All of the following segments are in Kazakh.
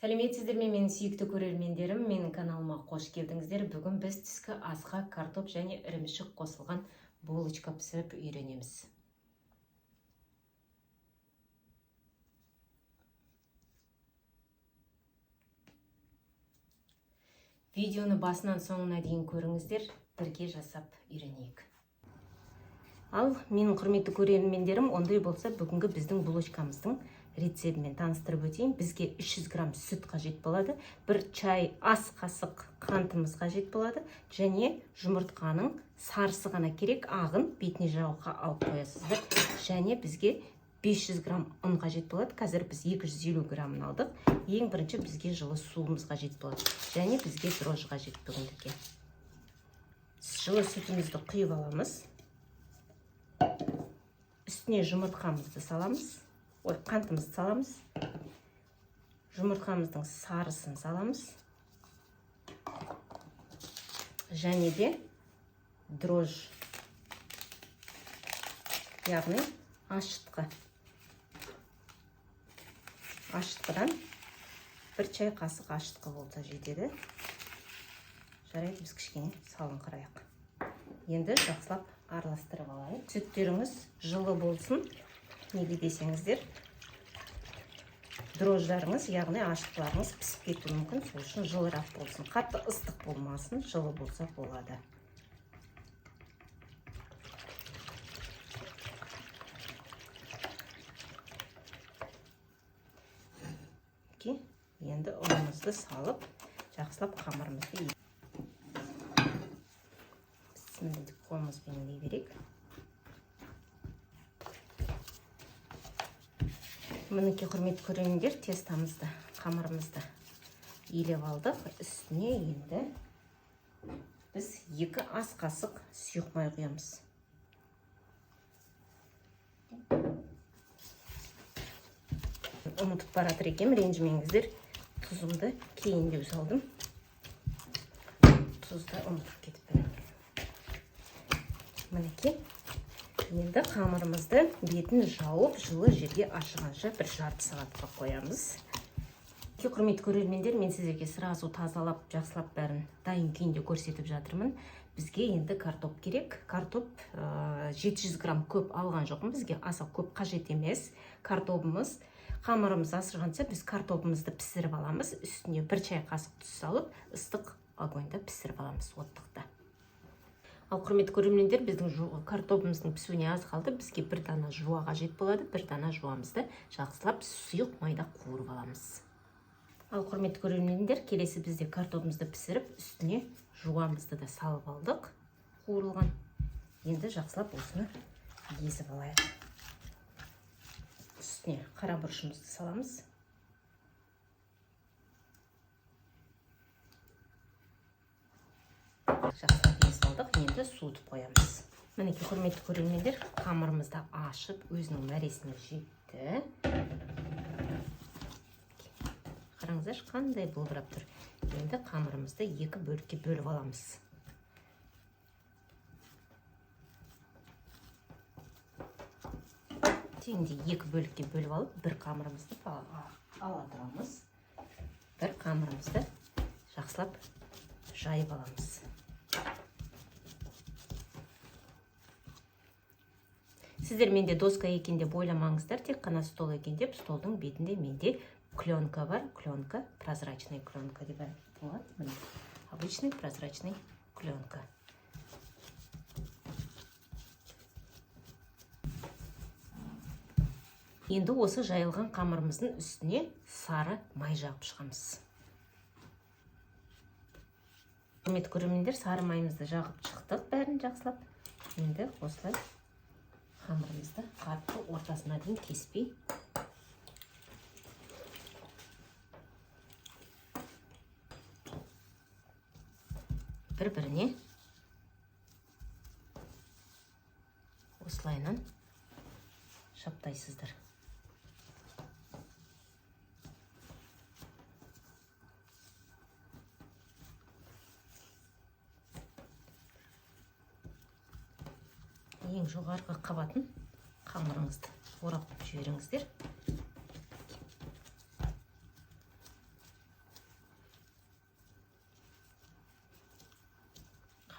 Сәлеметсіздер ме, менің сүйікті көрермендерім, менің каналыма қош келдіңіздер. Бүгін біз түскі асқа картоп және ірімшік қосылған булочка пісіріп үйренеміз. Видеоны басынан соңына дейін көріңіздер, бірге жасап үйренейік. Ал менің құрметті көрермендерім, ондай болса бүгінгі біздің булочкамыздың рецептімен таныстырып өтейін. Бізге 300 грамм сүт қажет болады, бір чай ас қасық қантымыз қажет болады және жұмыртқаның сарысы ғана керек, ағын бетіне жағуға алып қоясыздар. Және бізге 500 грамм ұн қажет болады. Қазір біз 250 граммын алдық. Ең бірінші бізге жылы суымыз қажет болады және бізге дрожжи қажет бүгіндікке. Жылы сүтімізді құйып аламыз. Үстіне жұмыртқамызды саламыз. Ой, қантымызды саламыз. Жұмыртқамыздың сарысын саламыз. Және де дрожж, яғни ашытқы. Ашытқыдан бір чай қасық ашытқы болса жетеді. Жарайды, біз кішкене салыңқырайық. Енді жақсылап араластырып алайық. Сүттеріңіз жылы болсын. Неге десеңіздер, дрожждарыңыз, яғни ашытқыларыңыз пісіп кетуі мүмкін, сол үшін жылырақ болсын. Қатты ыстық болмасын, жылы болса болады. Окей, енді ұнымызды салып, жақсылап қамырымызды бісміллә деп қолымызбен илей берейік. Мінекей, құрметті көрермендер, тестамызды, қамырымызды илеп алдық. Үстіне енді біз 2 ас қасық сұйық май құямыз. Ұмытып баратыр екенмін, ренжімеңіздер. Тұзымды кейіндеу салдым. Тұзды ұмытып кетіппін. Мінекей, енді қамырымызды бетін жауып, жылы жерге ашығанша бір жарты сағатқа қоямыз. Құрметті көрермендер, мен сіздерге сразу тазалап, жақсылап бәрін дайын күйінде көрсетіп жатырмын. Бізге енді картоп керек. Картоп 700 грамм көп алған жоқпын, бізге аса көп қажет емес. Картобымыз, қамырымыз асырғанша біз картобымызды пісіріп аламыз. Үстіне бір чай қасық тұз салып, ыстық огоньда пісіріп аламыз, оттықта. Ал құрметті көрермендер, біздің картобымыздың пісуіне аз қалды. Бізге бір дана жуа қажет болады. Бір дана жуамызды жақсылап сұйық майда қуырып аламыз. Ал құрметті көрермендер, келесі бізде картобымызды пісіріп, үстіне жуамызды да салып алдық, қуырылған. Енді жақсылап осыны езіп алайық. Үстіне қара бұрышымызды саламыз. Жақсылап езіп алдық, енді суытып қоямыз. Мінекей, құрметті көрермендер, қамырымызды ашып, өзінің мәресіне жетті. Қараңыздаршы, қандай былбырап тұр. Енді қамырымызды екі бөлікке бөліп аламыз. Теңде екі бөлікке бөліп алып, бір қамырымызды ала тұрамыз. Бір қамырымызды жақсылап жайып аламыз. Сіздер менде доска екен деп ойламаңыздар, тек қана стол екен деп. Столдың бетінде менде пленка бар. Пленка, прозрачный пленка деп болады. Міне, обычный прозрачный пленка. Енді осы жайылған қамырымыздың үстіне сары май жағып шығамыз. Құрметті көрермендер, сары майымызды жағып шықтық бәрін жақсылап. Енді осылай қамырымызды қатты ортасына дейін кеспей бір-біріне осылайынан шаптайсыздар. Ең жоғарғы қабатын қамырыңызды орап жіберіңіздер.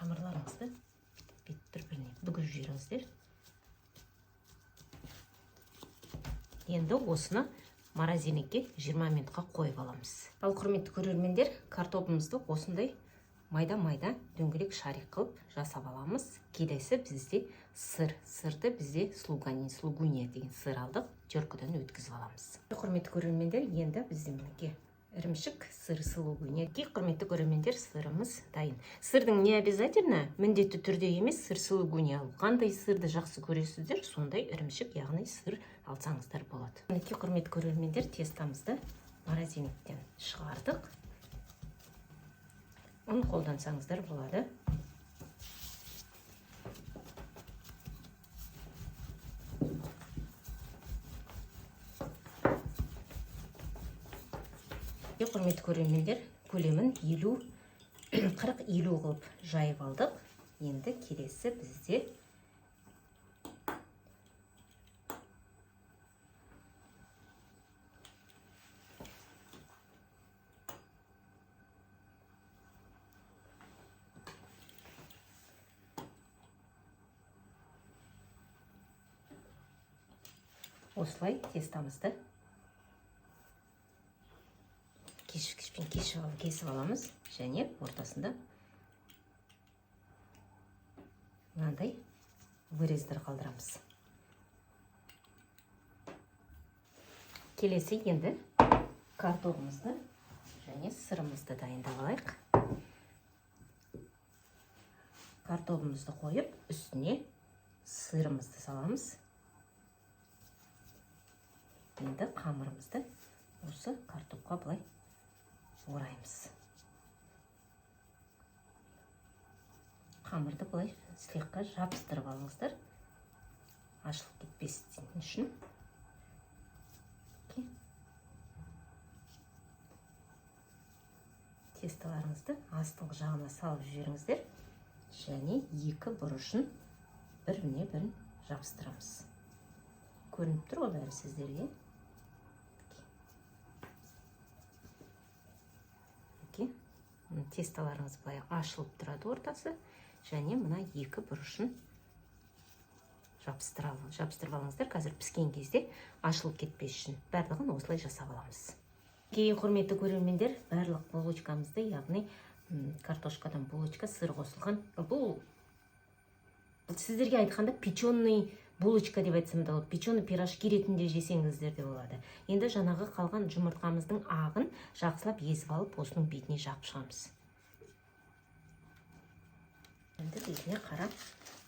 Қамырларыңызды бүйтіп бір-біріне бүгіп жіберіңіздер. Енді осыны морозильникке 20 минутқа қойып аламыз. Ал құрметті көрермендер, картопымызды осындай майда-майда дөңгелек шарик қылып жасап аламыз. Келесі бізде сыр. Сырды бізде сулугуни деген сыр алдық, теркадан өткізіп аламыз. Құрметті көрермендер, енді бізде мінекей ірімшік сыр сулугуни. Құрметті көрермендер, сырымыз дайын. Сырдың не обязательно, міндетті түрде емес сыр сулугуни алу. Қандай сырды жақсы көресіздер, сондай ірімшік, яғни сыр алсаңыздар болады. Мінекей, құрметті көрермендер, тестамызды морозильниктен шығардық. Ұн қолдансаңыздар болады. Құрметті көрермендер, көлемін 40-50 қылып жайып алдық. Енді келесі бізде осылай тестамызды кешкішпен кесіп аламыз және ортасында мынандай вырездар қалдырамыз. Келесі енді картогымызды және сырымызды дайындап алайық. Картогымызды қойып, үстіне сырымызды саламыз. Енді қамырымызды осы картопқа былай ораймыз. Қамырды былай слегка жабыстырып алыңыздар, ашылып кетпес үшін. Тестоларыңызды астыңғы жағына салып жіберіңіздер және екі бұрышын біріне бірін жабыстырамыз. Көрініп тұр ғой бәрі сіздерге. Тестоларыңыз былай ашылып тұрады ортасы және мына екі бұрышын жабыстырып алыңыздар. Қазір піскен кезде ашылып кетпес үшін барлығын осылай жасап аламыз. Кейін, құрметті көрермендер, барлық булочкамызды, яғни картошкадан булочка, сыр қосылған. Бұл сіздерге айтқанда печеный булочка деп айтсам да болады, печеный пирожки ретінде жесеңіздер де болады. Енді жаңағы қалған жұмыртқамыздың ағын жақсылап езіп алып, осының бетіне жағып шығамыз. Енді бетіне қара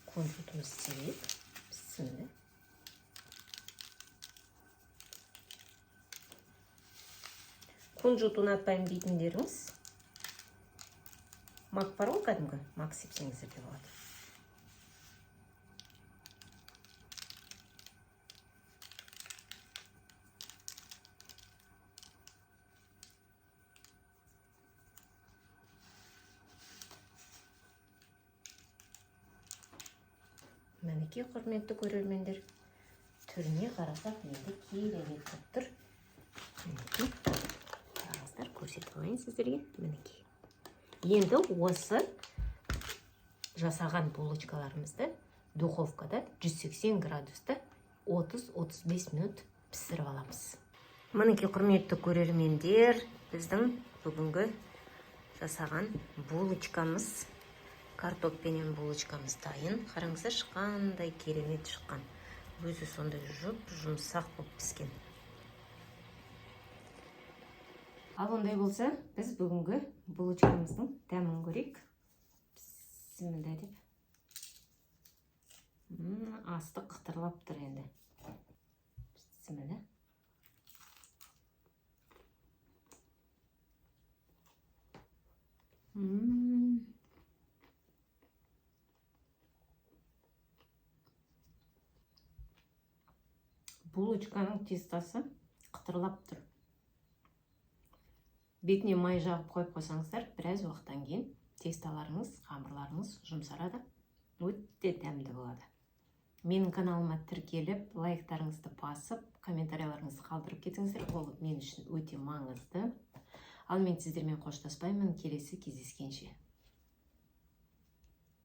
кунжутымызды себейік. Піссін. Кунжут ұнатпаймын дейтіндеріңіз, мак бар ғой, кәдімгі мак сепсеңіздер де болады. Мінекей, құрметті көрермендер, түріне қарасақ енді керемет болып тұр. Мінекей, қараңыздар, көрсетіп алайын сіздерге. Мінекей. Енді осы жасаған булочкаларымызды духовкада 180 градуста 30-35 минут пісіріп аламыз. Мінекей, құрметті көрермендер, біздің бүгінгі жасаған булочкамыз, картоппенен булочкамыз дайын. Қараңыздаршы, қандай керемет шыққан. Өзі сондай жұп-жұмсақ болып піскен. Ал ондай болса, біз бүгінгі булочкамыздың дәмін көрейік. Бісміллә деп. Асты қытырлап тұр енді. Бісміллә. Булочканың тестасы қытырлап тұр. Бетіне май жағып қойып қойсаңыздар, біраз уақыттан кейін тесталарыңыз, қамырларыңыз жұмсарады, өте дәмді болады. Менің каналыма тіркеліп, лайктарыңызды басып, комментарияларыңызды қалдырып кетіңіздер. Ол мен үшін өте маңызды. Ал мен сіздермен қоштаспаймын. Келесі кездескенше.